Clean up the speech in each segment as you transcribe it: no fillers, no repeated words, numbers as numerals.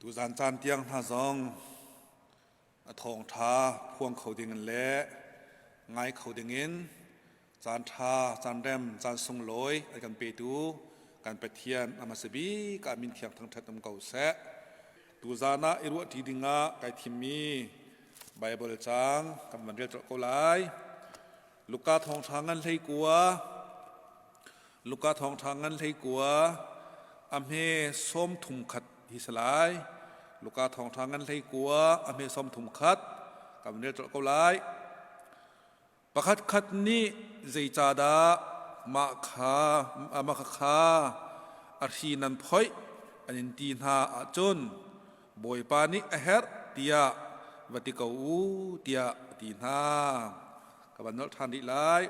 Tuzan caan tiang hna zong a thawngṭha phuang kho dingin le ngai kho dingin caan ṭha, caan rem, caan sunglawi an kan petu kan Pathian a hmasa bik ah min thiang thangṭhat um ko seh. Tuzan ah i ruahṭi dingah kai thimmi Baibal caang kan van rel colh ko lai. Luka thawngṭha ngan 19 Luka thawngṭha ngan 19 a hme 31 hi si lai. Luka thawngṭha ngan 19 a hme 31 kan van rel colh ko lai. Pakhatkhat nih zeicahdah mah kha mah kha a hri nan phoih an in ti hna ahcun Bawipa nih a herh tiah va ti ko u tiah a ti hna. Ka van nolh ṭhan rih lai.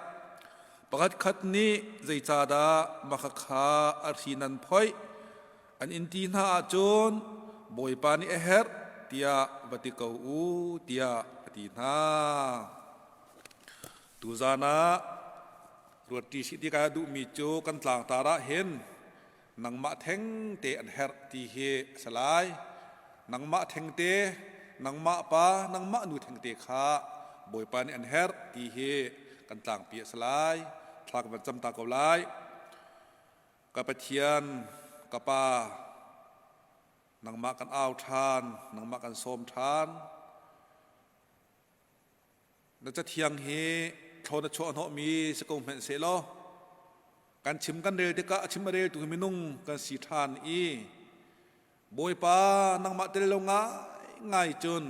Pakhatkhat nih zeicahdah mah kha a hri nan phoih an in ti hna ahcun Bawipa nih a herh tiah va ti ko u tiah a ti hna. Tuzan ah ruatṭi sih ti kai duhmi cu kan tlangtar ah hin nangmah thengte an herh ti hi a si lai. Nangmah thengte, nangmah pa, nangmah nu thengte kha Bawipa nih an herh ti hi kan tlangpi a si lai. Thla kan van cam ta ko lai. Ka Pathian, ka Pa, nangmah kan au ṭhan, nangmah kan sawm ṭhan. Na cathiang hi thlaw na chuah hnawhmi si ko hmanh sehlaw kan chim kan rel tikah a chim a reltu hi minung kan si ṭhan i Bawipa nangmah tel lo ngai ngai cun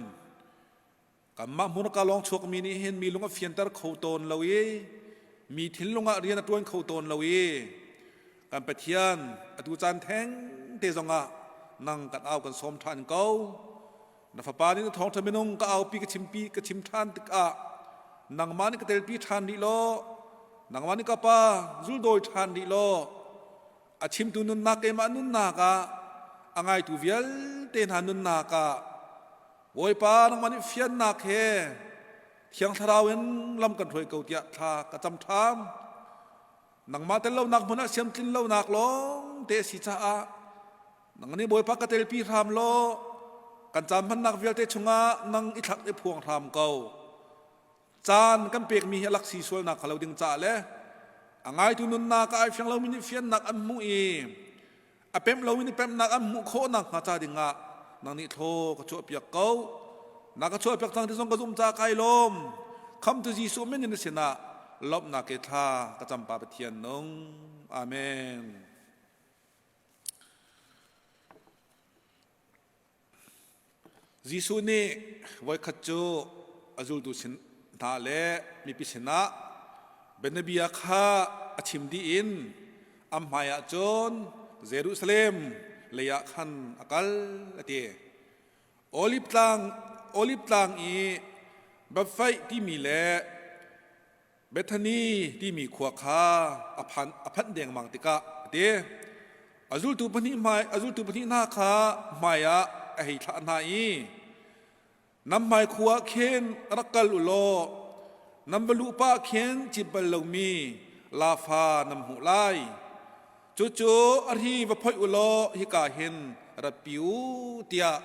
kanmah hmurka lawng chuakmi nih hin mi lung a fianter kho tawn lo i mi thinlung ah rian a ṭuan kho tawn lo i kan Pathian atu caan theng te zongah nang kan au kan sawm ṭhan ko. Na fapa nih na thawngṭha minung ka aupi ka chimpi ka chim ṭhan tikah nangmah nih ka telpi ṭhan rih law nangmah nih ka pa zuldawi ṭhan rih law a chimtu nunnak keimah nunnak ah a ngaitu vialte hna nunnak ah Bawipa nangmah nih fiannak he Thiang Thlarau in lam kan hruai ko tiah thla ka cam ṭham. Nangmah tel lonak hmun ah siamtlin lonak lawng te a si caah nang nih Bawipa ka telpi hram law kan caan hmannak vialte chungah nang i thlak i phuang hram ko. Caan kan pekmi hi a lak si sualnak kha lo ding caah le a ngaitu nunnak ah ai fiang lomi nih fiannak an hmuh i a pemh lomi nih pemhnak an hmuh khawh nakhnga ca dingah nang nih thlaw ka chuahpiak ko. Na ka chuahpiak cang ti zong ka zumh caah kai lawm. Khamtu Jesuh min in na sinah lawmhnak ke thla ka cam pa Pathian nung. Amen. Jesuh nih voikhat cu a zultu sin hna le mipi sinah bianabia kha a chim dih in an hmaiah cun Jerusalem leiah khan a kal a ti. Oliv tlang, Oliv tlang i Bethfaih timi le Bethany timi khua kha a phan a phanh dengmang tikah a ti. A zultu pahnih hmai a zultu pahnih hna kha hmai ah a hei thlah hna i nan hmai khua ah khin rak kal u law nan va luh pah khin cip bal lomi lafa nan hmuh lai. Cucu a hri va phoih u law hika hin ratpi u tiah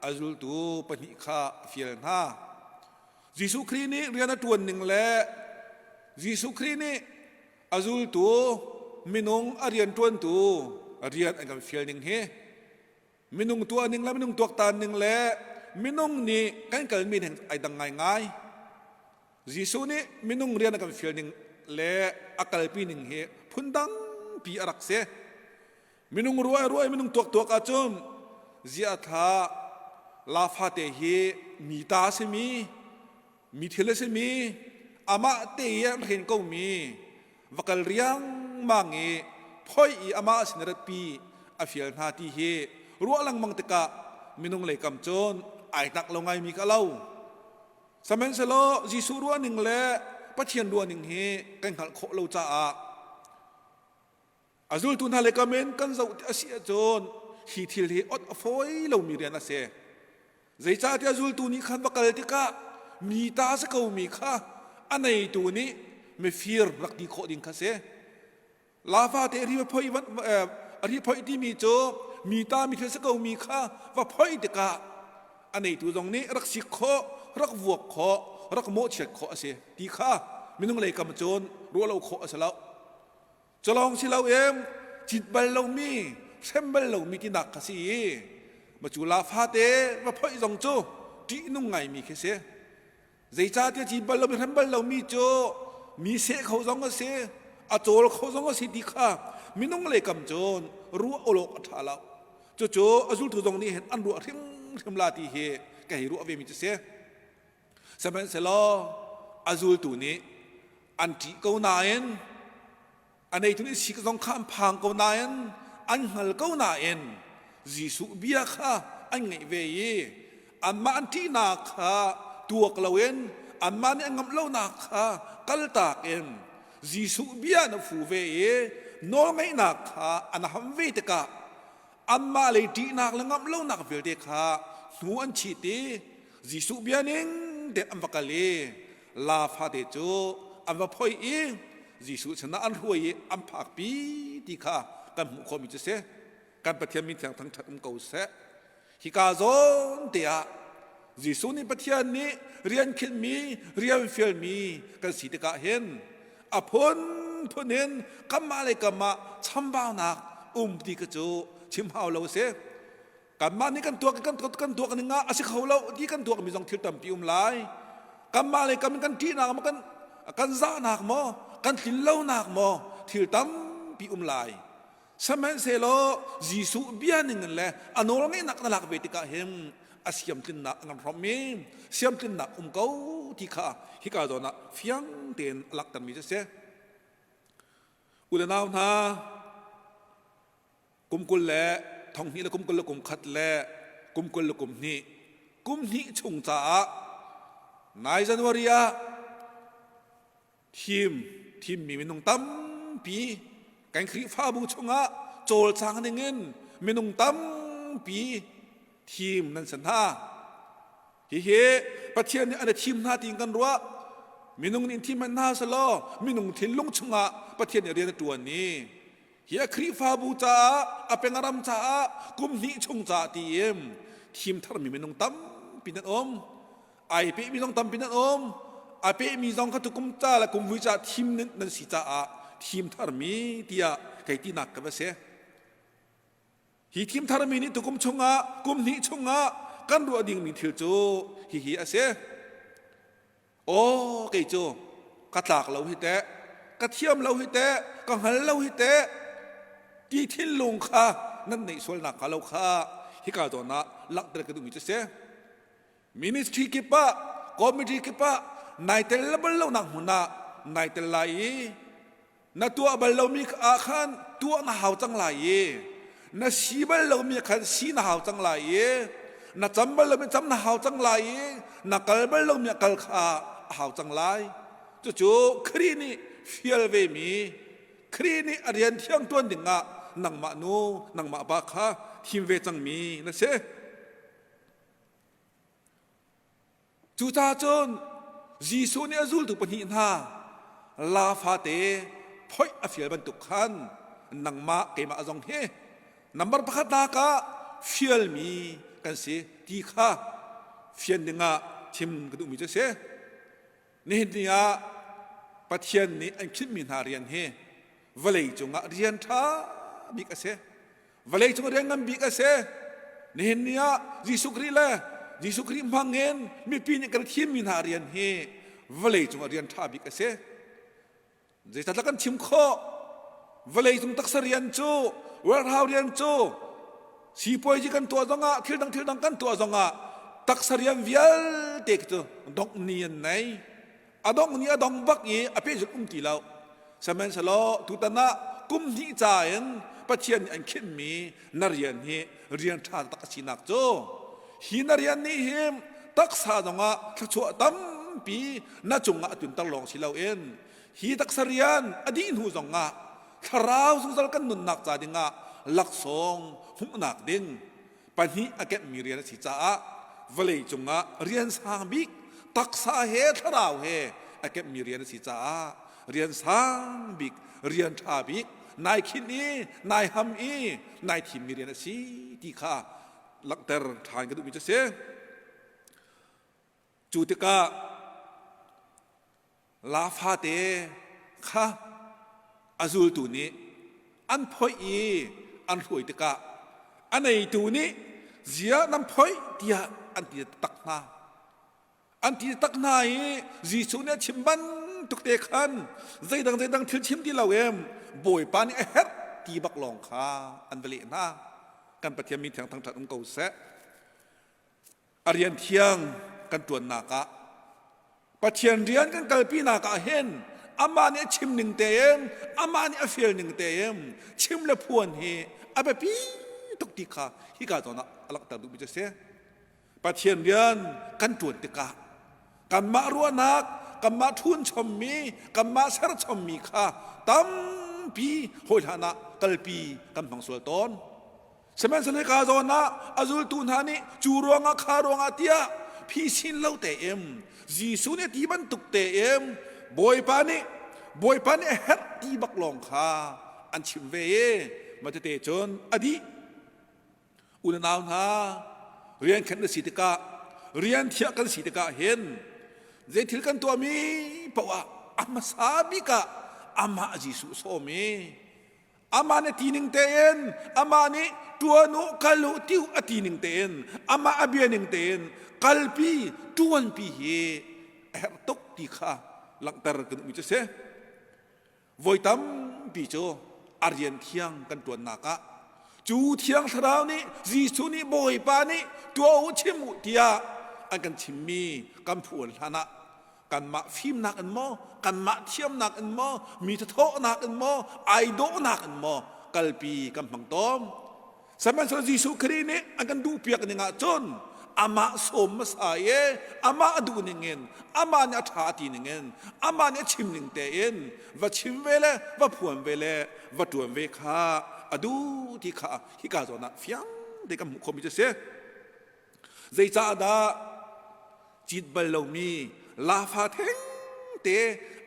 a zultu pahnih kha a fial hna. Jesuh Khrih nih rian a ṭuan ning le Jesuh Khrih nih a zultu minung a rian ṭuantu rian an kan fial ning hi minung tuah ning le minung tuaktan ning le minung nih kan kalmi ning ai dang ngaingai. Jesuh nih minung rian a kan fial ning le a kalpi ning hi phundang pi a rak si. Minung ruai ruai minung tuak tuak ahcun ziah thla la fate hi mi ta a simi mi thil a simi amah te i an hren komi va kal riangmang i phoi i amah sin ratpi a fial hna ti hi ruah lengmang tikah minung lei kam cun ai tak lo ngaimi ka lo. Sihmanhsehlaw Jesuh ruahning le Pathian ruahning hi kan hngalh khawh lo caah A zultu hna le kam in kan zoh a si ahcun hi thil hi ot a fawi lomi rian a si. Zeicahtiah zultu nih khan va kal tikah mi ta si komi kha a neitu nih mifir rak ti khawh ding kha si. Lafa te ri phoi a ri phoi timi cu mi ta mi thil si ko mi kha va phoih tikah a neitu zong nih rak sik khawh, rak vuak khawh, rak mawhchiat khawh a si ti kha minung lei kam cun ruah lo khawh a si lo. Culawng si loin cit bal lomi, hrem bal lomi tinak kha si i macu la fate va phoih zong cu ṭihnung ngaimi khi si. Zeicahtiah cit bal lomi, hrem bal lomi cu mi seh kho zong a si, a cawl kho zong a si ti kha minung lei kam cun ruah awlawk a ṭha lo. Cucu a zultu zong nih hin an ruah hrimhrim la ti hi ka hei ruah vemi cu si. Sihmanhsehlaw a zultu nih an ṭih ko nain a neitu nih sik zong kha an phang ko nain an hngal ko nain Jesuh bia kha an ngaih ve i anmah an ṭihnak kha tuak loin anmah nih an ngamh lonak kha kaltak in Jesuh bia na fu ve i nawlngeihnak kha an ham ve tikah anmah lei ṭihnak le ngamh lonak vialte kha hnu an chit i Jesuh bia ning tein an va kal i la fate cu an va phoi i Jesuh sinah an hruai i an phakpi ti kha kan hmuh khawhmi cu si. Kan Pathian min thiang thangṭhat um ko seh. Hika zawn te ah Jesuh nih Pathian nih rian khinhmi, rian fialmi kan si tikah hin a phunphun in kanmah le kanmah chambaunak um ti kha cu chim hau lo a si. Kanmah nih kan tuak kan kan tuak ning ah a si kho lo ti kan tuak mi zong thil tampi um lai. Kanmah le kam kan ṭihnak maw kan kan zahnak maw kan tlin lonak maw thil tampi um lai. Sihmanhsehlaw Jesuh bia ning in le a nawlngeihnak na lak ve tikah hin a siamtlinnak a ngan hrom i siamtlinnak um ko ti kha hika zawn ah fiang tein a langhtermi cu a si. U le nau hna, kum 20 le thong hnih le kum 20 le kum khat le kum 20 le kum hnih kum hnih chung caah nai January ah thim thimmi minung tampi kan Khrihfabu chungah cawlcang dingin minung tampi thim nan si hna. Hihi Pathian nih an i thim hna tiin kan ruah. Minung nih thim hmanh hna selaw minung thinlung chungah Pathian nih rian a ṭuan i hi a Khrihfabu caah a pengaram caah kum hnih chung caah tiin thim tharmi minung tampi nan um. Ai pehmi zong tampi nan um. A pehmi zong kha tukum ca le kum vui caah thim nan si caah thim tharmi tiah kei tinak ka va si. Hi thim tharmi nih tukum chungah kum hnih chungah kan ruah dingmi thil cu hihi a si. Aw kei cu ka tlak lo hi teh, ka thiam lo hi teh, ka hngal lo hi teh ti thinlung kha nan neih sualnak kha lo kha hika zawn ah langhter ka duhmi cu si. Ministry kip ah, committee kip ah nai tel bal lonak hmun ah nai tel lai i na tuah bal lomi ah khan tuah na hau cang lai i na si bal lomi khan si na hau cang lai i na cam bal lomi cam na hau cang lai i na kal bal lomi kal kha a hau cang lai. Cucu Khrih nih fial ve mi Khrih nih a rian thiang ṭuan dingah nangmah nu nangmah pa kha thim ve cangmi na si. Cucaah cun Jesuh nih a zultu pahnih hna la fate phoih a fial bantuk khan nangmah keimah zong hi nambar pakhat nak ah fialmi kan si ti kha fian dingah chim ka duhmi cu a si. Nihin ni ah Pathian nih an khinhmi hna rian hi vawlei cungah rian ṭha bik a si. Vawlei cung rian ngan bik a si. Nihin ni ah Jesuh Khrih le Jesuh Khrih hmang in mipi nih kan thimmi hna rian hi vawlei cungah rian ṭha bik a si. Zeicahtiah kan chim khawh vawlei cung taksa rian cu warehouse rian cu sipuazi kan tuah zongah thil dang thil dang kan tuah zongah taksa rian vialte cu dongh ni an nei. A dongh ni a dong bak i a pehzulh um ti lo. Sihmanhsehlaw tutan ah kum hnih ca in Pathian nih an khinhmi na rian hi rian ṭha tak a sinak cu hi na rian nih hin taksa zongah thluachuah tampi na cungah a tunter lawng si loin hi taksa rian a dih hnu zongah thlarau zungzal kan nunnak ca dingah laksawng hmuhnak ding pahnih a kenhmi rian a si caah vawlei cungah rian sang bik taksa he thlarau he a kenhmi rian a si caah rian sang bik rian ṭha bik. nai khinh i nai ham i nai thimmi rian a si ti kha langhter ṭhan ka duhmi cu a si. Cu tikah la fate kha a zultu nih an phoih i an hruai tikah a neitu nih ziah nan phoih tiah an ti tak hna. An ti tak hna i Jesuh nih a chim bantuk te khan zeidang zeidang thil chim ti lo em Bawipa nih a herh ti bak lawng kha an va leh hna. Kan Pathian min thiang thangṭhat um ko seh. A rian thiang kan ṭuannak ah Pathian rian kan kalpinak ah hin amah nih a chim ning tein amah nih a fial ning tein chim le phuan hi a biapi tuk ti kha hika zawn ah a langhter duhmi cu a si. Pathian rian kan ṭuan tikah kanmah ruahnak, kanmah ṭhun chommi, kanmah ser chommi kha tampi hawihlan ah kalpi kan hmang sual tawn. Sihmanhsehlaw hika zawn ah a zultu hna nih cu ruangah kha ruangah tiah phisin lo tein Jesuh nih ti bantuk tein Bawipa nih Bawipa nih a herh ti bak lawng kha an chim ve i matete cun a dih. U le nau hna, rian khenh na si tikah, rian thiah kan si tikah hin zei thil kan tuahmi paoh ah a hmasa bik ah amah Jesuh sawm i amah nih ti ning tein amah nih tuan u kal u ti u a ti ning tein amah a bia ning tein kalpi tuanpi hi a herh tuk ti kha langhter kan duhmi cu a si. Voi tampi cu a rian thiang kan ṭuannak ah cu thiang thlarau nih Jesuh nih Bawipa nih tuah u chim u tiah an kan chimmi kan phuan hlan ah kanmah fimnak in maw kanmah thiamnak in maw mi thathawhnak in maw ai dawhnak in maw kalpi kan hmang tawn. Sihmanhsehlaw Jesuh Khrih nih an kan duhpiak ning ah cun amah sawm hmasa i amah a duh ning in amah nih a ṭha a ti ning in amah nih a chim ning tein va chim ve le va phuan ve le va ṭuan ve kha a duh ti kha hika zawn ah fiang te kan hmuh khawhmi cu a si. Zeicahdah cit bal lomi lafa thengte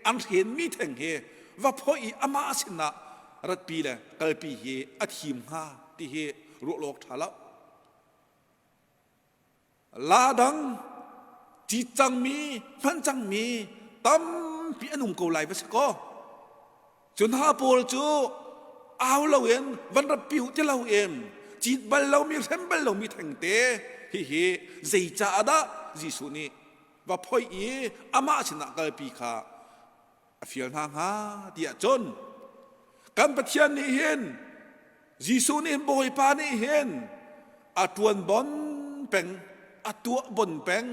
an hrenmi theng hi va phoih i amah sinah ratpi le kalpi hi a thim hnga ti hi ruah awk ṭha lo. La dang cit cangmi hman cangmi tampi an um ko lai va si kaw Cu hna pawl cu au loin van ratpi u ti loin cit bal lomi hrem bal lomi thengte hihi zeicah dah Jesuh nih va phoih i amah sinah kalpi kha a fial hna hnga tiah cun kan Pathian nih hin Jesuh nih Bawipa nih hin a ṭuan bon peng a tuah bon peng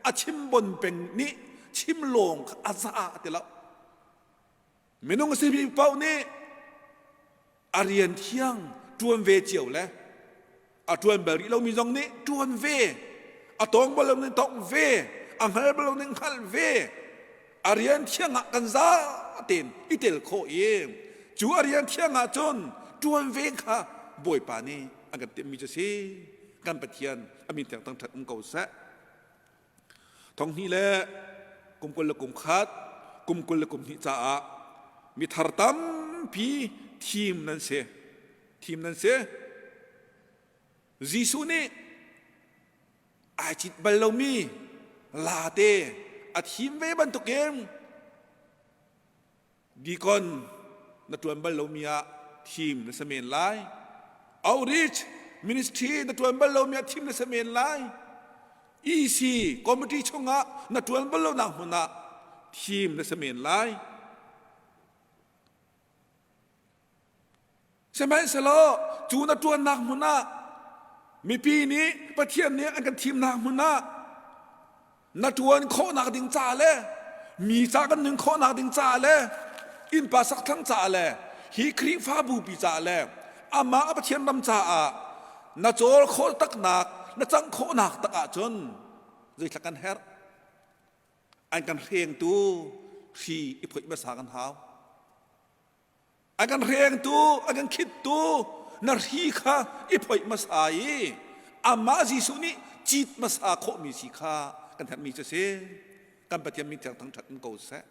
a chim bon peng nih chim lawng kha a za ti lo. Minung a simi paoh nih a rian thiang ṭuan ve cio le a ṭuan bal rih lomi zong nih ṭuan ve, a tawng bal lo nih tongh ve, a hngal bal lo nih hngalh ve. A rian thiang ah kan za tein i tel khawh i cu a rian thiang ah cun ṭuan ve kha Bawipa nih a kan timhmi cu a si. Kan Pathian a min thiang thangṭhat um ko seh. Thonghnih le kum 21, kum 22 caah mithar tampi thim nan si. Thim nan si. Jesuh nih ai cit bal lomi late a thim ve bantukin Deacon na ṭuan bal lomi ah thim na si men lai. Outreach ministry na ṭuan bal lomi ah thim na si men lai. EC committee chungah na ṭuan bal lonak hmun ah thim na si men lai. Sihmanhsehlaw cu na ṭuannak hmun ah mipi nih Pathian nih an kan thimnak hmun ah na ṭuan khawhnak ding ca le mi ca kan nun khawhnak ding ca le innpa sakthlang ca le hi Khrihfabu pi ca le amah a Pathian ram caah na cawl khawh taknak na cangh khawhnak tak ahcun zeithla kan herh an kan hrengtu hri i phoih hmasa kan hau A kan hrengtu, a kan khittu na hri kha i phoih hmasa i amah Jesuh nih cit hmasa khawhmi si kha kan herhmi cu si. Kan Pathian min thiang thangṭhat in ko seh.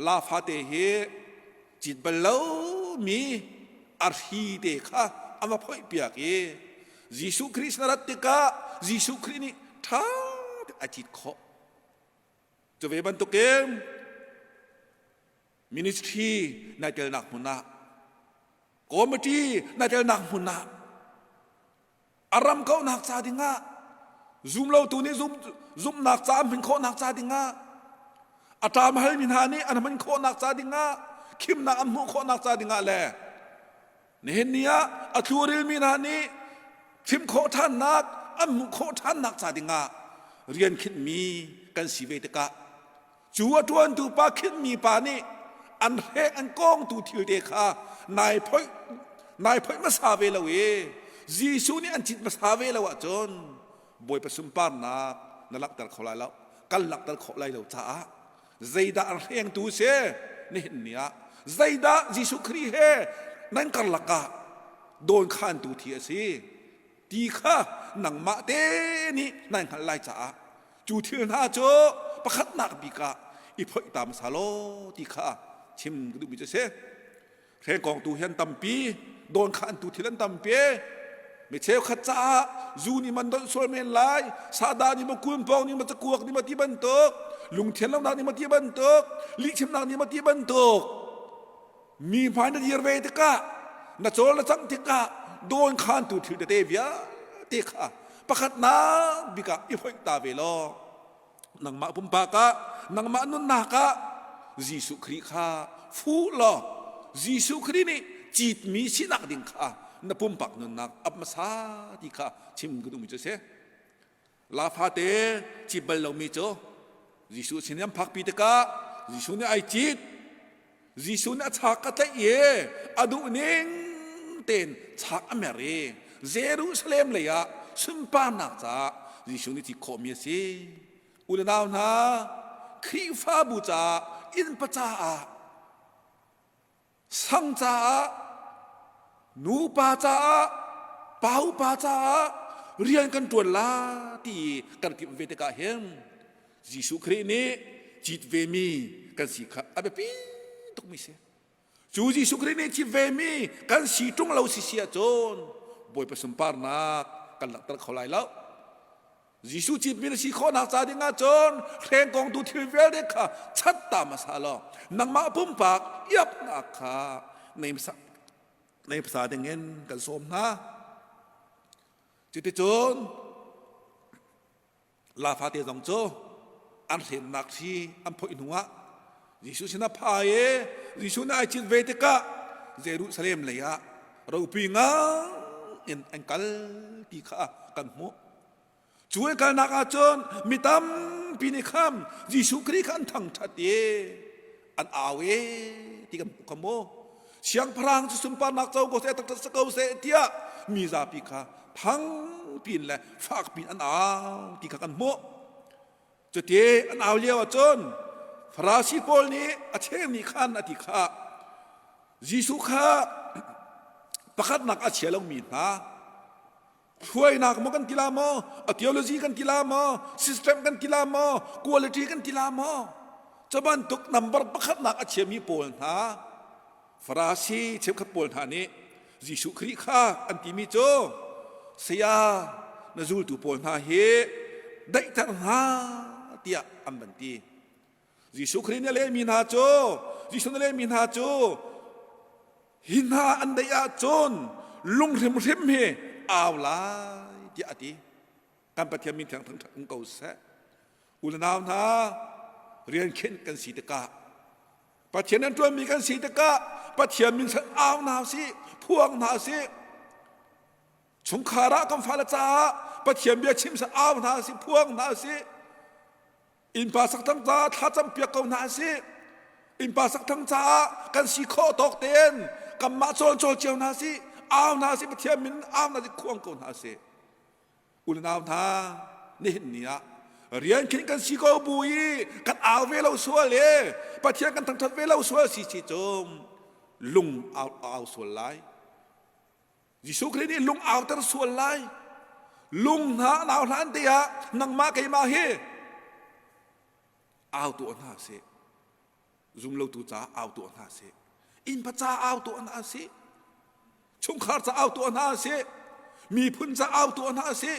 La fate hi cit bal lo lomi a hri te kha a va phoih piak i Jesuh Khrih sin a rat tikah Jesuh Khrih nih ṭha tein a cit khawh. Cu ve bantukin ministry nai telnak hmun ah committee nai telnak hmun ah a ram kauhnak ca dingah zumlotu nih zumhnak ca an hman khawhnak ca dingah a ṭam halmi hna nih an hman khawhnak ca dingah khimnak an hmuh khawhnak ca dingah le nihin ni ah a tlurilmi hna nih chim khawh ṭhannak an hmuh khawh ṭhannak ca dingah rian khinhmi kan si ve tikah Cu a ṭuantu pa khinhmi pa nih an hrek an kawngtu thil te kha nai phoih nai phoih hmasa ve lo i Jesuh nih an cit hmasa ve lo ahcun Bawipa sunparnak na langhter kho lai lo kan langhter khawh lai lo caah zeidah an hrengtu si nihin ni ah zeidah Jesuh Khrih he nan karlak ah dawnkhantu thi a si ti kha nangmah te nih nai hngalh lai caah cu thil hna cu pakhatnak bik ah i phoih ta hmasa law ti kha chim ka duhmi cu a si. Hrengkawng tu hi an tampi, dawn kha an tu thil an tampi. Mi cheukhat caah zu nih man donh sual men lai, sahdah nih maw kunpawng nih maw cakuak nih maw ti bantuk, lungthian lonak nih maw ti bantuk, lihchimnak nih maw ti bantuk. Mi hmai na dir ve tikah na cawl na cangh tikah dawnkhantu thil tete vialte kha pakhatnak bik ah i hoih ta ve law nangmah pumpak ah nangmah nunnak ah Jesuh Khrih kha fuh law Jesuh Khrih nih citmi sinak ding kha na pumpak nunnak ap hmasa ti kha chim ka duhmi cu a si. La fate cit bal lomi cu Jesuh sin an phakpi tikah Jesuh nih ai cit. Jesuh nih a chak a tlaih i a duh ning tein chak a mer i Jerusalem lei ah sunparnak caah Jesuh nih cit khawhmi a si. U le nau hna, Khrihfabu caah innpa caah sang caah nupa caah pa upa caah rian kan ṭuan la ti kan timh ve tikah hin Jesuh Khrih nih cit vemi kan si kha a biapi tukmi si. Cu Jesuh Khrih nih cit vemi kan si ṭung lo si si ahcun Bawipa sunparnak kan langhter kho lai lo. Jesuh citmi na si khawhnak ca ding ahcun hrengkongtu thil vialte kha chat ta hmasa law nangmah pumpak iapnak kha nei hmasa nei hmasa dingin kan sawm hna. Cuticun la fate zong cu an hrennak hri an phoih hnuah Jesuh sinah pha i Jesuh nih ai cit ve tikah Jerusalem lei ah ropi ngang in an kal ti kha kan hmuh. Cu an kalnak ah cun mi tampi nih khan Jesuh Khrih kha an thangṭhat i an au i ti kan hmuh kha mu. Siangpahrang cu sunparnak co ko seh, taktak si ko seh tiah mi zapi kha thangpi in le fakpi in an au ti kha kan hmuh. Cuti an au lio ahcun Farasi pawl nih a cheu nih khan a ti kha Jesuh kha pakhatnak a chia lomi hna hruainak maw kan ti la maw a theology kan ti la maw system kan ti la maw quality kan ti la maw cu bantuk number pakhatnak a chiami pawl hna Farasi cheukhat pawl hna nih Jesuh Khrih kha an timi cu saya na zultu pawl hna hi daihter hna tiah an van ti. Jesuh Khrih nih a lehmi hna cu Jesuh nih a lehmi hna cu hi hna an daih ahcun lung hrimhrim hi au lai tiah a ti. Kan Pathian min thiang thangṭhat um ko seh. U le nau hna rian khenh kan si tikah Pathian an ṭuanmi kan si tikah Pathian min san au hna sih, phuang hna sih. Chungkhar ah kan fale caah Pathian bia chim san au hna sih, phuang hna sih. Innpa sakthang caah thlacam piak ko hna sih. Innpa sakthang caah kan si khawh tawk tein kanmah cawl cawl cio hna sih, au hna sih, Pathian min au hna sih, khuang ko hna sih. Unau hna, nihin ni ah rian khin kan si ko bu i kan au ve lo sual e Pathian kan thangthat ve lo sual si si cum lung au, au sual lai. Jesuh Khrih nih lung auter sual lai. Lung hna an au hlan te ah nangmah keimah hi au tuah hna sih. Zumlotu caah au tuah hna sih. Innpa ca au tuah hna sih. Chungkhar ca au tuah hna sih. Miphun ca au tuah hna sih.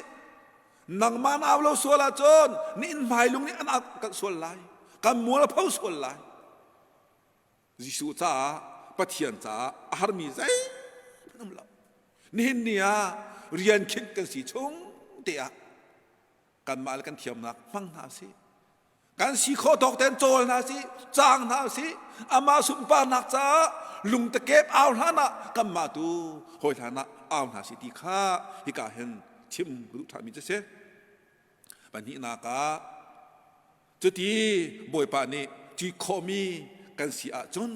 Nangmah na au lo sual ahcun na inn hmailung nih an au kan sual lai. Kan mual a pho sual lai. Jesuh caah Pathian caah a harmi zeihmanh um lo. Nihin ni ah rian khinh kan si chung te ah kanmah le kan thiamnak hmang hna sih. Kan si khawh tawk tein cawl hna sih, caang hna sih, amah sunparnak caah lungtakep au hlan ah kanmah tu hawi hlan ah au hna sih ti kha hika hin chim ka duh ṭhanmi cu a si. Pahnihnak ah cuti Bawipa nih ci khawhmi kan si ahcun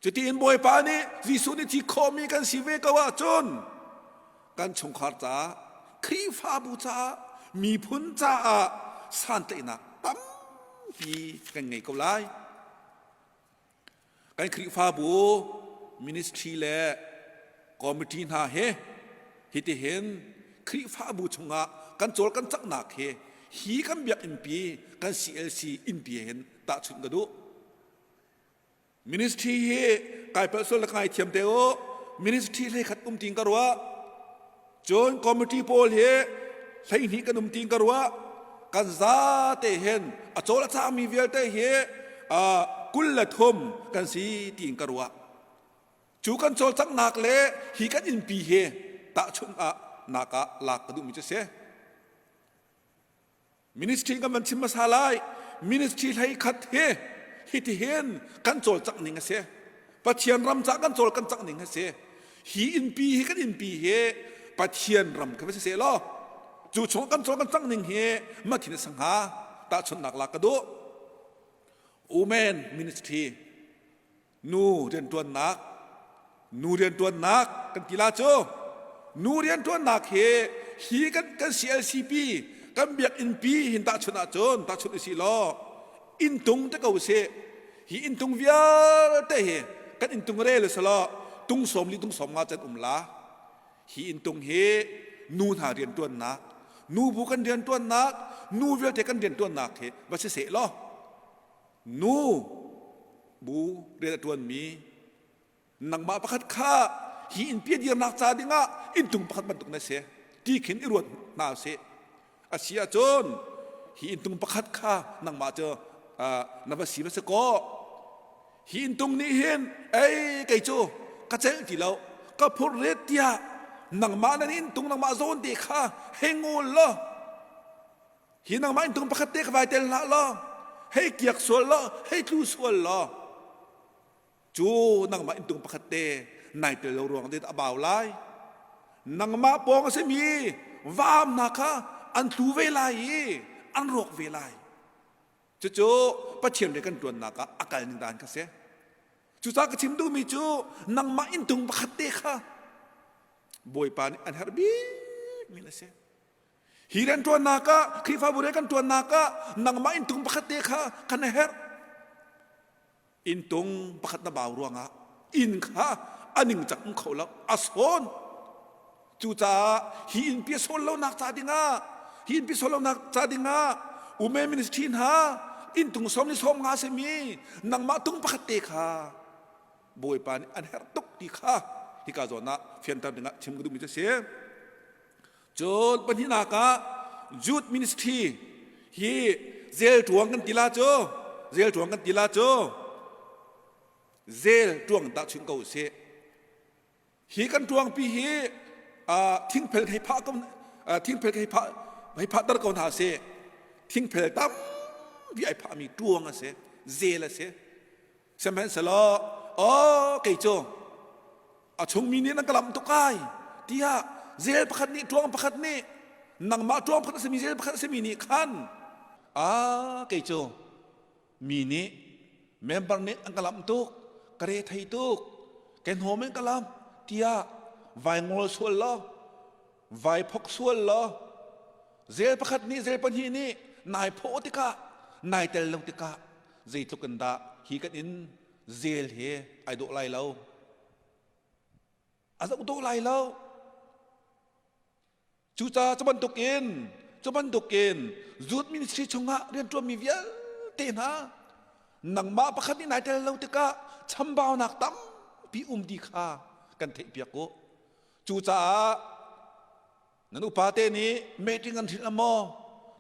Cutiin Bawipa nih Jesuh nih thi khawhmi kan si ve ko ahcun kan chungkhar caah, Khrihfabu caah, miphun caah santlaihnak tampi kan ngei ko lai. Kan Khrihfabu ministry le committee hna he hitihin Khrihfabu chungah kan cawl kan caknak hi hi kan biakinnpi kan CLC innpi hin tahchunh ka duh. Ministry hi kai palh sual le ka ngaithiam te u. Ministry hlei khat um tiin ka ruah. Cun committee pawl hi 12 kan um tiin ka ruah. Kan zate hin a cawl a cangmi vialte hi 23 kan si tiin ka ruah. Cu kan cawlcanghnak le hi kan innpi hi tahchunh ah nak ah lak ka duhmi cu si. Ministry kan van chim hmasa lai. Ministry hlei khat hi hitihin kan cawlcangh ning a si. Pathian ram ca kan cawl kan cangh ning a si. Hi innpi hi kan innpi hi Pathian ram kha va si seh law cu chung kan cawl kan cangh ning hi mathin a sangha tahchunhnak lak ka duh. Women ministry Nu rianṭuannak nu rianṭuannak kan ti la cu nu rianṭuannak hi hi kan kan CLCP kan biakinn pi hin tahchunh ahcun tahchunh usih law inntung te ko usih hi inntung vialte hi kan inntung rel usih tung 40 tung 50 can um la hi inntung hi nu hna rianṭuannak nu bu kan rianṭuannak nu vialte kan rianṭuannak hi va si seh law Nu bu rian a ṭuanmi nangmah pakhat kha hi innpi a dirnak ca dingah inntung pakhat bantuk na si ti khin i ruat hna usih. A si ahcun hi inntung pakhat kha nangmah cu na va si va si kaw hi inntung nih hin ei kei cu ka celh ti lo ka phur ret tiah nangmah nan inntung nangmah zawn te kha hei ngul law Hi nangmah inntung pakhat te ka vai tel hlah law, hei kiak sual law, hei tlu sual law, cu nangmah inntung pakhat te nai tel lo ruang ding a bau lai. Nangmah pawng a simi vaam hna kha an tlu ve lai i an rawk ve lai. Cucu Pathian rian kan ṭuannak ah a kal ning dan kha si. Cucaah ka chim duhmi cu nangmah inntung pakhat te kha Bawipa nih an herh bikmi na si. Hi rianṭuannak ah, Khrihfabu rian kan ṭuannak ah nangmah inntung pakhat te kha kan herh. Inntung pakhat na bau ruangah inn kha a ningcang um kho lo, a sawn. Cucaah hi innpi a sawn lonak ca dingah, hi innpi sawn lonak ca dingah Ume ministry hna inntung som ni som nga simi nangmah tung pakhat te kha Bawipa nih an herh tuk ti kha hika zawn ah fianter dingah chim ka duhmi cu a si. Cun pahnihnak ah Youth Ministry hi zel ṭuang kan ti la cu zel ṭuang kan ti la cu zel ṭuang tahchunh ko usih. Hi kan ṭuangpi hi thingphel hei phah ko thingphel hei phah hei phahter ko hna sih. Thingphel tampi ai phahmi ṭuang a si, zel a si. Sihmanhsehlaw aw kei cu a chungmi nih nan ka lamh tuk ai tiah zel pakhat nih ṭuang pakhat nih nangmah ṭuang pakhat a simi zel pakhat a simi nih khan a kei cu mi nih member nih an ka lamh tuk ka re thei tuk ke hnawm in ka lamh tiah vai ngol sual law vai phok sual law zel pakhat nih zel pahnih nih nai phawh tikah nai tel lo tikah zeitluk in dah hi kan in zel hi ai dawh lai lo a zoh dawh lai lo cucaah cu bantukin cu bantukin youth ministry chungah rianṭuanmi vialte hna. Nangmah pakhat nih nai tel lo tikah chambaunak tampi um ti kha kan theihpiak u. Cucaah nan upate nih meeting an hrilh maw,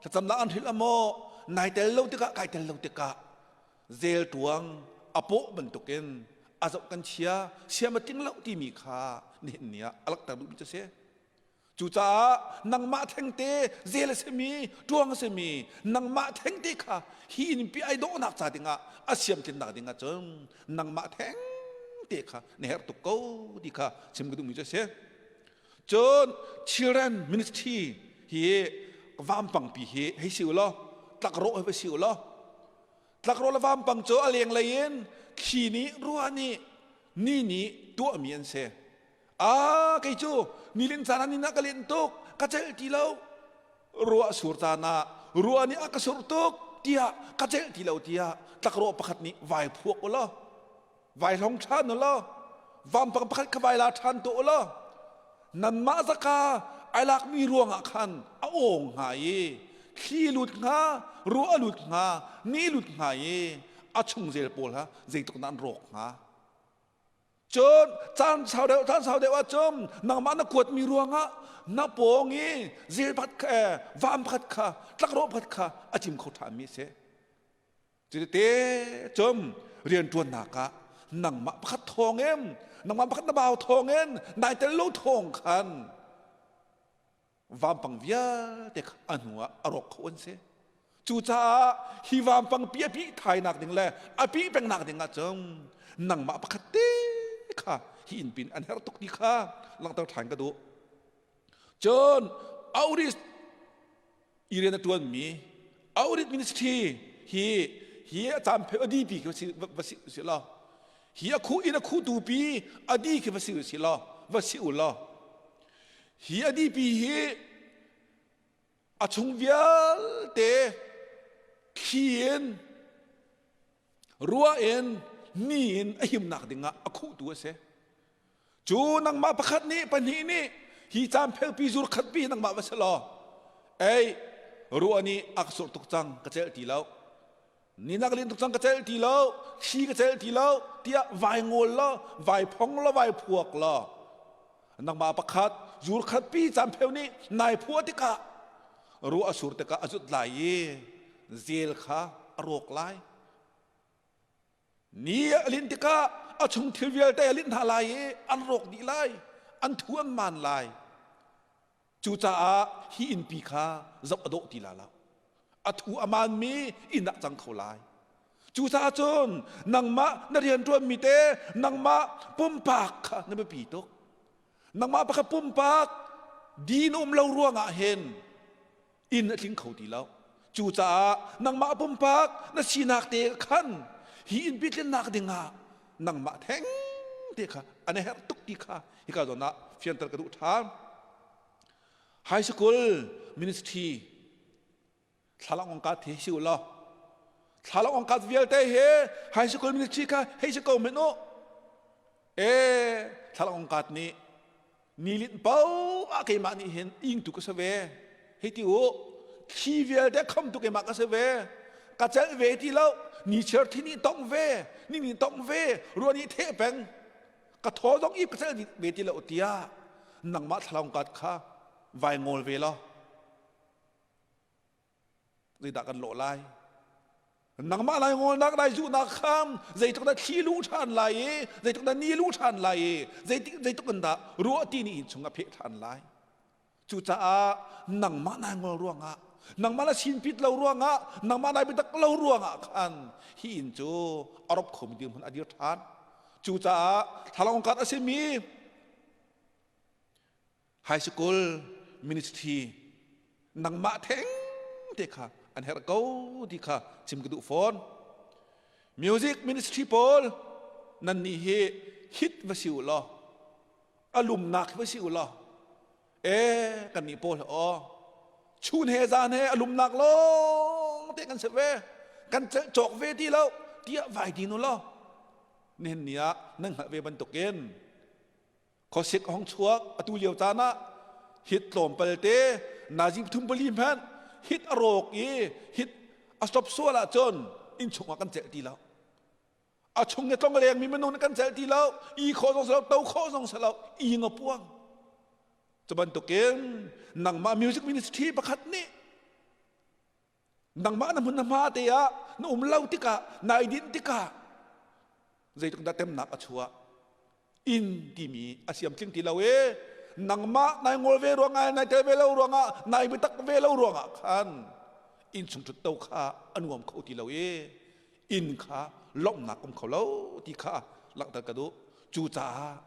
thlacamnak an hrilh maw, nai tel lo tikah kai tel lo tikah zel tuang a pawh bantukin a zoh kan chia siam a tling lo timi kha nihin ni ah a langhter duhmi cu a si. Cucaah nangmah thengte zel a simi, ṭuang a simi, nangmah thengte kha hi innpi ai dawhnak ca dingah a siamtlinnak dingah cun nangmah thengte kha na herh tuk ko ti kha chim ka duhmi cu a si. Cun children ministry hi vampangpi hi hei si u law tlakrawh hi va si u law tlakrawh le vampang cu a lenglei in thli nih ruah nih ni nih tuahmi an si. A kei cu nilin caan ah nin ah ka linh tuk ka celh ti lo ruah sur caan ah ruah nih a ka surh tuk tiah ka celh ti lo tiah tlakrawh pakhat nih vai phuak u law vai hlong ṭhan u law vampang pakhat kha vai la ṭhan tuah u law nanmah zaka ai lakmi ruangah khan a awng hnga i thli lut hnga ruah a lut hnga ni lut hnga i a chungzel pawl ha zeitluk dah an rawk hnga Cun caan sau deuh caan sau deuh ahcun nangmah na kuatmi ruangah na pawng i zel pakhat kha eh, vam pakhat kha tlakrawh pakhat kha a cim kho ṭhanmi a si. Cuti cun rianṭuannak ah nangmah pakhat thawngin nangmah pakhat na bau thawngin nai tel lo thawng khan vampang vialte kha a hnu ah a rawk kho an si. Cucaah hi vampang pi a pih thainak ding le a pih pengnak ding ahcun nangmah pakhat te kha hi inn pin an herh tuk ti kha langhter ṭhan ka duh. Cun outreach i rian a ṭuanmi outreach ministry hi hi a caan pheu a dipi khi va si va si si law hi a khuh in a khuhtu pi a di khi va si si law va si u law Hi a dipi hi a chung vialte thli in ruah in ni in a himnak dingah a khuhtu a si. Cu nangmah pakhat nih pahnih nih hi caan phelpi zur khat pi nangmah va si law ei ruah nih a ka surh tuk cang ka celh ti lo ni nak lin tuk cang ka celh ti lo thli ka celh ti lo tiah vai ngawl law vai phong law vai phuak law nangmah pakhat zur khat pi caan pheu nih nai phua tikah ruah a sur tikah a zut lai i zel kha a rawk lai ni a lin tikah a chung thil vialte a linh hna lai i an rawk dih lai an thu an man lai Cucaah hi innpi kha zoh a dawh ti la lo. A thu a maanmi inn ah cang kho lai. Cucaah cun nangmah na rianṭuanmi te nangmah pumpak kha na biapi tuk. Nangmah pakhat pumpak din um lo ruangah hin inn a tling kho ti lo. Cucaah nangmah pumpak na sinak te khan hi innpi tlinnak dingah nangmah theng te kha an herh tuk ti kha hika zawn ah fianter ka duh ṭhan. High school ministry thlalangawng ka the si u law thlalangawng ka vialte he high school ministry kha hei si ko men u e thlalangawng kat nih nilin po ah keimah nih hin ing tu ka si ve hei ti u thli vialte kham tu keimah ka si ve ka celh ve ti lo ni chiar thi nih tong ve ni nih tong ve ruah nih theh peng ka thaw zong i ka celh ve ti lo tiah nangmah thlalong kat kha vai ngawl ve law Zeidah kan lawh lai? Nangmah lai ngawlnak lai zuhnak kham zeitluk dah thli lu ṭhan lai i zeitluk dah ni lu ṭhan lai i zeitik zeitluk in dah ruah ti nih chung a pheh ṭhan lai. Cucaah nangmah nai ngol ruangah nangmah na sinpit lo ruangah nangmah nai biatak lo ruangah khan hi inn cu a rop khomi dirhmun a dir ṭhan. Cucaah thlalangkat a simi High school ministry nangmah theng te kha an herh ko ti kha chim ka duh fawn. Music ministry pawl nan nih hi hit va si u law a lumnak va si u law e kan nih pawl aw chun he zan he a lumnak lawng te kan si ve kan cawk ve ti lo tiah vai din u law nihin ni ah nan hngalh ve bantukin Khuasik a hung chuak atu lio caan ah hit tlawmpal te nazi thum pali hmanh hit a rawk i hit a stop sual ahcun innchung ah kan celh ti lo. A chung i tlong lengmi minung nih kan celh ti lo, i khawh zong si lo, to khawh zong si lo, i nga puang. Cu bantukin nangmah music ministry pakhat nih nangmah na hmun na hma te ah na um lo tikah nai dinh tikah zeitluk dah temnak a chuah inn timi a siam tling ti lo e nangmah nai ngol ve ruangah nai tel ve lo ruangah nai biatak ve lo ruangah khan inn chung ṭhut to kha a nuam kho ti lo e inn kha lawmhnak um kho lo ti kha langhter ka duh cucaah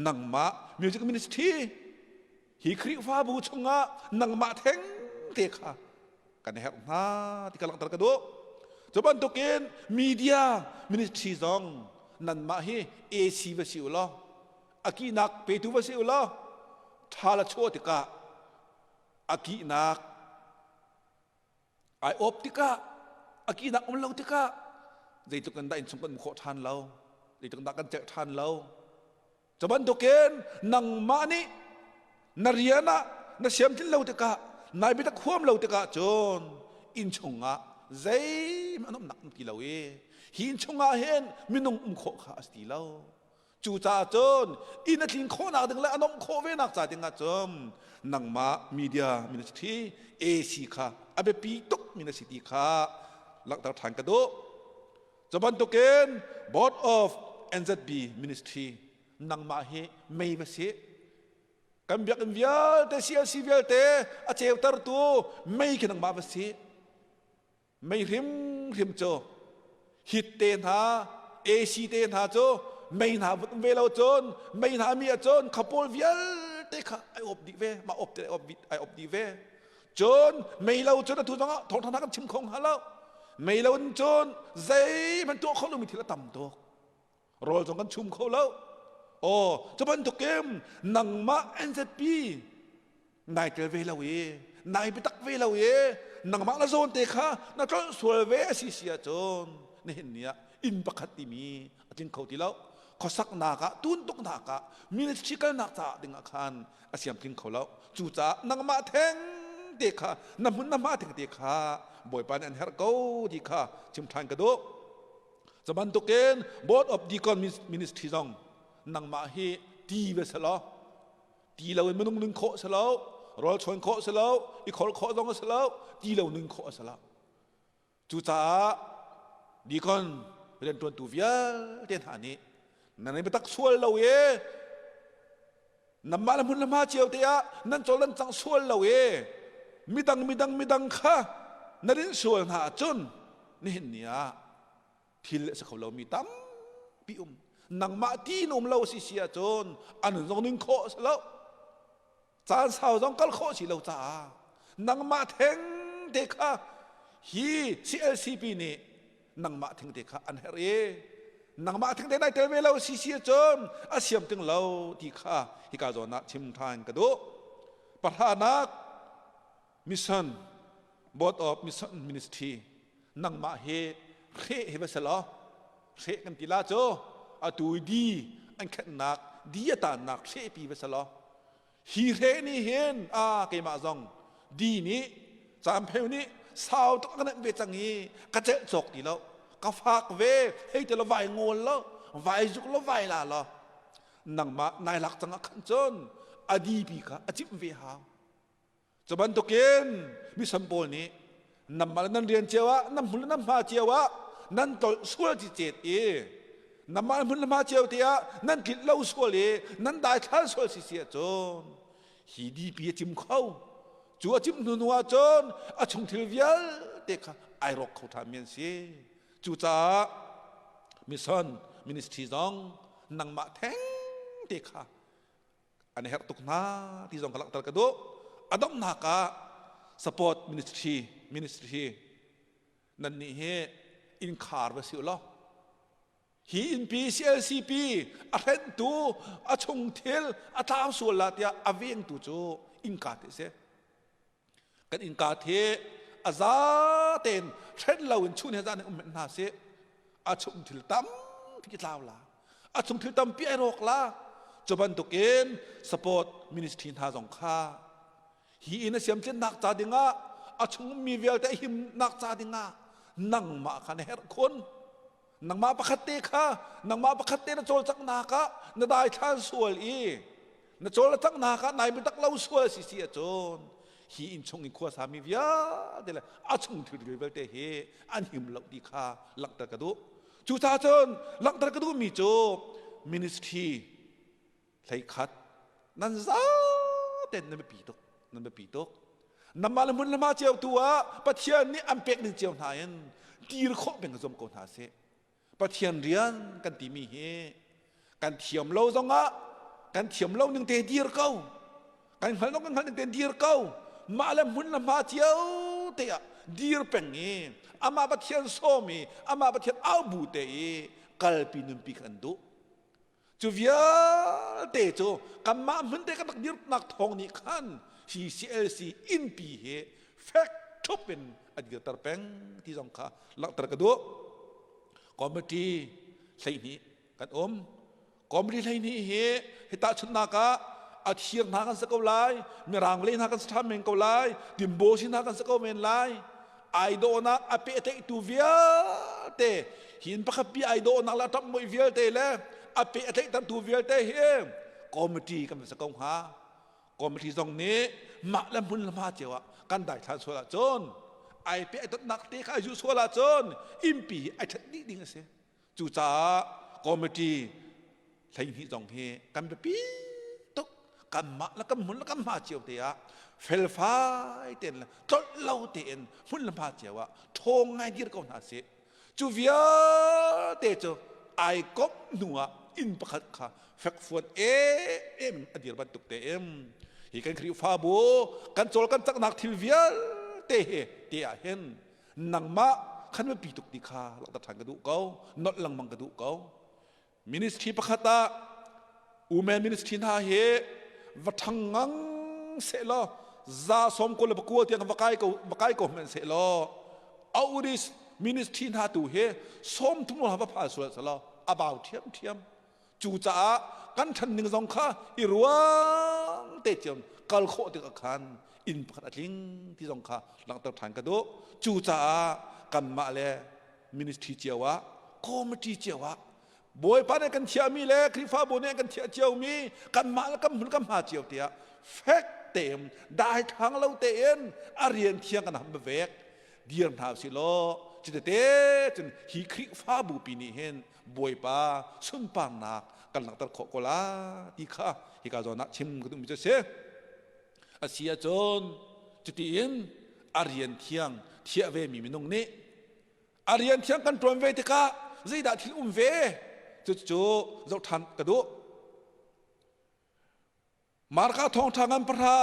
nangmah music ministry hi Khrihfabu chungah nangmah theng te kha kan herh hna ti ka langhter ka duh. Cu bantukin media ministry zong nanmah hi AC va si u law a kihnak petu va si u law tha la chuah tikah a kihnak ai awp tikah a kihnak um lo tikah zeitluk in dah innchung kan um khawh ṭhan lo zeitluk in dah kan celh ṭhan lo Cu bantukin nangmah nih na rian ah na siamtlin lo tikah nai biatak huam lo tikah cun inn chungah zeihmanh an umnak um ti lo i hi inn chungah hin minung um khawh kha a si ti lo. Cucaah cun inn a tlin khawhnak ding le a nomh khawh ve nak ca ding ah cun nangmah media ministry AC kha a biapi tuk mi na si ti kha langhter ṭhan ka duh. Cu bantukin Board of NZB Ministry nangmah hi mei va si. Kan biakinn vialte CLC vialte a ceutertu mei khi nangmah va si. Mei hrimhrim cu hit te hna AC te hna cu mei hna vun um ve lo cun mei hna mi ahcun khapawl vialte kha ai op dih ve mah op te ai op dih ve Cun mei lo cun atu zongah thawngṭha hna kan chim kho hnga lo. Mei lo in cun zeihmanh tuah kho lomi thil a tam tuk. Rawl zong kan chum kho lo. Aw, cu bantukin nangmah NZP nai tel ve lo i nai biatak ve lo i nangmah na zawn te kha na tlolh sual ve a si si ahcun nihin ni ah inn pakhat timi a tling kho ti lo. Khuasaknak ah tuntuknak ah ministry kalnak caah dingah khan a siam tling kho lo cucaah nangmah theng te kha na hmun na hma theng te kha bawipa nih an herh ko ti kha chim ṭhan ka duh cu bantukin board of deacon ministry zong nangmah hi ti ve selaw ti lo in minung nun khawh si lo rawl chuan khawh si lo i khor khawh zong a si lo ti lo nun khawh a si lo Cucaah deacon rianṭuantu vialte hna nih nan i biatak sual lo i nanmah le hmun le hma cio te ah nan cawl nan cang sual lo i midang midang midang kha na rinh sual hna ahcun nihin ni ah thil a si kho lomi tampi um nangmah ti in um lo si si ahcun an zong ning khawh a si lo Caan sau zong kal khawh si lo caah nangmah theng te kha hi CLCP nih nangmah theng te kha an herh i nangmah theng te nai tel ve lo si si cun a siam ting lo ti kha hika zawn ah chim ṭhan ka duh. Pahranak mission board of mission ministry nangmah hi hreh hi va si law hreh kan ti la cu atu di an khenhnak di a tannak hrehpi va si law hi hreh nih hin a keimah zong di nih caampheu nih sau tuk ka nenh ve cang i ka celh cawk ti lo ka fak ve hei ti lo vai ngawl lo vai zuk lo vai la lo nangmah nai lak cang ah khan cun a di pi kha a cimh ve hau Cu bantukin mission pawl nih nanmah le nan rian cio ah nan hmun le nan hma cio ah nan tolh sual cicet i nanmah le hmun le hma cio te ah nan tlinh lo sual i nan daithlan sual si si ahcun hi DP a cim kho cu a cim hnu hnu ahcun a chung thil vialte kha ai rawk kho ṭhan mi an si cucaah mission ministry zong nangmah theng te kha an herh tuk hna ti zong ka langhter ka duh a donghnak ah support ministry ministry nan nih hi innkhar va si law hi innpi CLCP a hrenhtu a chung thil a tlau sual la tiah a vengtu cu innka te si Kan innka the a za tein hren loin chun he zan in um hna sih. A chung thil tampi tlau la. A chung thil tampi ai rawk la. Cu bantukin support ministry hna zong kha hi inn a siamtlinnak ca dingah a chung mi vialte himnak ca dingah nangmah kha na herh khun. Nangmah pakhat te kha nangmah pakhat te na cawlcanghnak ah na daithlan sual i na cawlcanghnak ah nai biatak lo sual si si ahcun hi inn chung i khuasa mi vialte le a chung thil vialte hi an him lo ti kha langhter ka duh. Cucaah cun langhter ka duhmi cu ministry 11 nan zaten nan biapi tuk nan biapi tuk namah le hmun le hma cio tu ah Pathian nih an pek ning cio hna in dir khawh peng zuam ko hna sih Pathian rian kan timi hi kan thiam lo zongah kan thiam lo ning te dir ko kan hngal lo kan hngal ning te dir ko mah le hmun le hma cio te ah dir peng i amah Pathian sawm i amah Pathian au bu te i kalpi nunpi kan duh Cu vialte cu kanmah hmun te kan rak dirnak thawng nih khan hi CLC innpi hi fek ṭhup in a dirter peng ti zong kha langhter ka duh. Committee 12 kan um. Committee 12 hi hi tahchunhnak ah a thir hna kan si ko lai, mirang le hna kan si ṭhan men ko lai, timbo si hna kan si ko men lai. Ai dawhnak a pehtlaihtu vialte hin pakhat pi ai dawhnak le a ṭamh muih vialte le a pe a tlaihtertu vialte hi committee kan si ko hnga. Committee zong nih mah le hmun le hma cio ah kan daithlan sual ahcun ai pe ai dotnak te kha ai zuh sual ahcun innpi ai ṭhet dih ding a si. Cucaah committee 12 zong hi kan biapi tuk. Kanmah le kan hmun le kan hma cio te ah felfai tein le tlolh lo tein hmun le hma cio ah ṭhawng ngai dir ko hna sih. Cu vialte cu ai komh hnu ah inn pakhat kha fekfuan em a dir bantuk te in hi kan Khrihfabu kan cawl kan caknak thil vialte hi te ah hin nangmah khan biapi tuk ti kha langhter ṭhan ka duh ko nolh lengmang ka duh ko ministry pakhat ah women ministry hna hi va ṭhang ngang seh law za sawm kul le pakua tiang va kai ko va kai ko hmanh seh law outreach ministry hna tu hi 30 va phal sual selaw a bau ṭhiamṭhiam Cucaah kan ṭhan ning zong kha i ruang te ciam kal khawh tikah khan inn pakhat a tling ti zong kha langhter ṭhan ka duh. Cucaah kanmah le ministry cio ah committee cio ah Bawipa nih kan thiahmi le Khrihfabu nih kan thiah ciomi kanmah le kan hmun kan hma cio tiah fek tein daithlang lo tein a rian thiang kan ham vek dir hna usih law cutete cun hi Khrihfabu pi nih hin Bawipa sunparnak kan langhter khawh ko la ti kha hika zawn ah chim ka duhmi cu a si. A si ahcun cutiin a rian thiang thiah vemi minung nih a rian thiang kan ṭuan ve tikah zeidah thil um ve cucu zoh ṭhan ka duh. Marka thawngṭha ngan pahra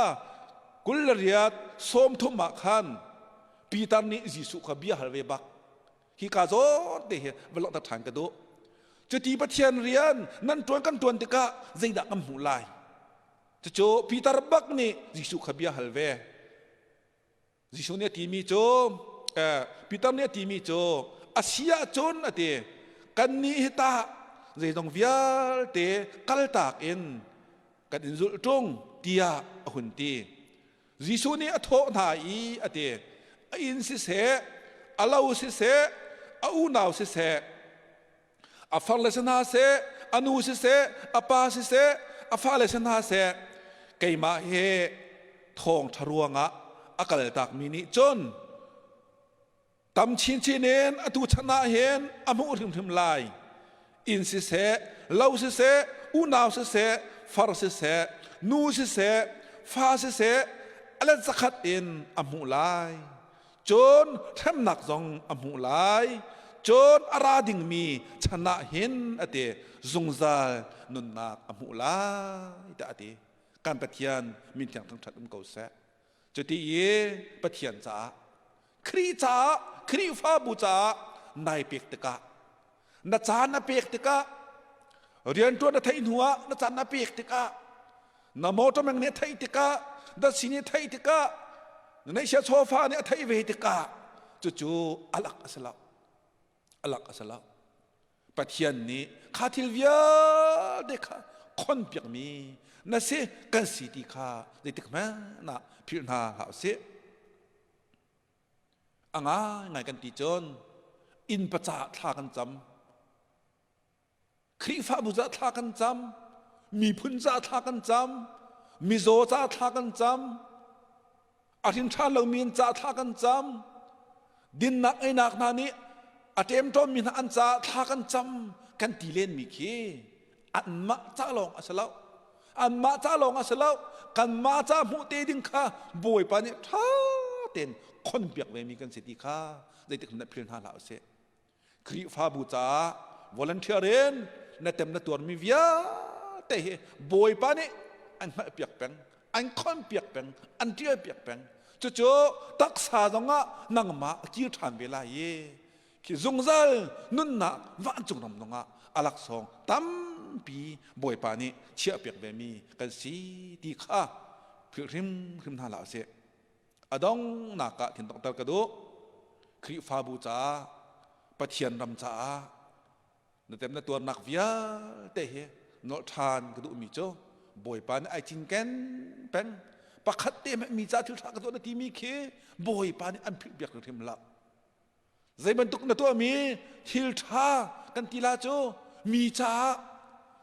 28 30 ah khan Peter nih Jesuh kha bia hal ve bak. Hi ka zawn te hi va langhter ṭhan ka duh. Cuti Pathian rian nan ṭuan kan ṭuan tikah zeidah kan hmuh lai? Cucu Peter bak nih Jesuh kha bia hal ve. Jesuh nih a timi cu Peter nih a timi cu a si ahcun a ti kannih hi tah zeizong vialte kaltak in kan in zulh ṭung tiah a hun ti. Jesuh nih a thawh hna i a ti a inn siseh a lo siseh a unau siseh a farle si hna seh a nu siseh a pa siseh a fale si hna seh keimah hi thawngṭha ruangah a kaltakmi nih cun tam chinchin in atu chan ah hin a hmuh hrimhrim lai inn siseh lo siseh unau siseh far siseh nu siseh fa siseh a let zakhat in a hmuh lai Cun hremnak zong a hmuh lai. Cun a ra dingmi chan ah hin a ti zungzal nunnak a hmuh lai tiah a ti. Kan Pathian min thiang thangṭhat um ko seh. Cuti i Pathian caah Khrih caah Khrihfabu caah nai pek tikah na caan na pek tikah rianṭuan na theih hnu ah na caan na pek tikah na motor meng nih a theih tikah datsi nih a theih tikah na neihsia chawfa nih a theih ve tikah cucu alak a si lo alak a si lo Pathian nih kha thil vialte kha khon piakmi na si kan si ti kha zeitik hmanh ah philh hna hlah usih A ngaingai kan ti cun innpa caah thla kan cam. Khrihfabu ca thla kan cam, miphun ca thla kan cam, mizaw ca thla kan cam, a hrin ṭhan lomi an ca thla kan cam, dinnak einak hna nih a ṭemṭawnmi hna an caah thla kan cam kan ti lenmi khi anmah ca lawng a si lo. Anmah ca lawng a si lo. Kanmah ca hmuh te ding kha Bawipa nih ṭha tein khonpiak vemi kan si ti kha zeitik hmanh phil hna hlah usih. Khrihfabu caah volunteer in na tem na tuarmi vialte hi Bawipa nih an hngalhpiak peng, an khonpiak peng, an ṭialpiak peng. Cucu taksa zongah nangmah a kir ṭhan ve lai i khi zungzal nunnak vancung ram zongah a laksawng tampi Bawipa nih chiahpiak vemi kan si ti kha philh hrimhrim hna hlah usih. A donghnak ah thin donghter ka duh. Khrihfabu caah, Pathian ram caah na tem na tuarnak vialte hi nolh ṭhan ka duhmi cu Bawipa nih ai cinken peng. Pakhat te hmanh mi ca thil ṭha ka tuah na timi khi Bawipa nih an philh piak hrim lo. Zei bantuk na tuahmi thil ṭha kan ti la cu mi caah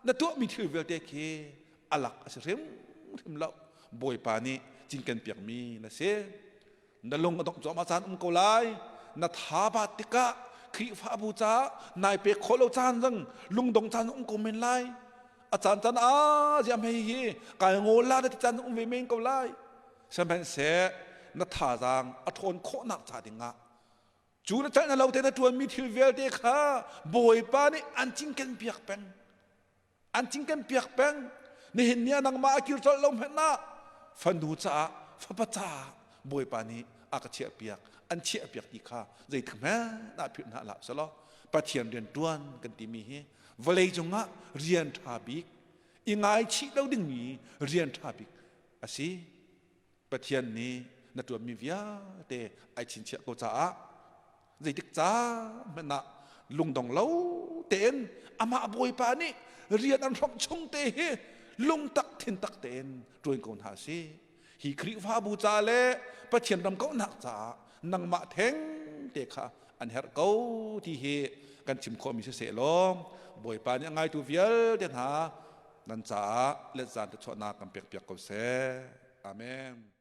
na tuahmi thil vialte khi a lak a si hrimhrim lo. Bawipa nih cinken piakmi na si. Na lung a dongh cuahmah caan um ko lai. Na tha baat tikah Khrihfabu caah nai pek khawh lo caan zong lungdong caan um ko men lai. A caan caan ah ziah hmei hi kai ngawl la na ti caan um ve men ko lai. Sihmanhseh na thazaang a ṭhawn khawhnak ca dingah cu na celh na lo te na ṭuanmi thil vialte kha Bawipa nih an cinken piak peng. An cinken piak peng. Nihin ni ah nangmah a kir colh lo hmanh ah fanu caah fapa caah Bawipa nih a ka chiah piak an chiah piak ti kha zeitik hmanh ah philh hna hlah selaw Pathian rian ṭuan kan timi hi vawlei cungah rian ṭha bik i ngaichih lo dingmi rian ṭha bik a si. Pathian nih na ṭuanmi vialte ai chinchiah ko caah zeitik ca hmanh ah lungdong lo tein amah Bawipa nih rian an hrawmh chung te hi lungtak thintak tein ṭuan ko hna si. Hi Khrihfabu ca le Pathian ram kauhnak caah nangmah theng te kha an herh ko ti hi kan chim khawhmi siseh law Bawipa nih a ngaitu vialte hna nan caah let zan te chuahnak kan pek piak ko seh. Amen.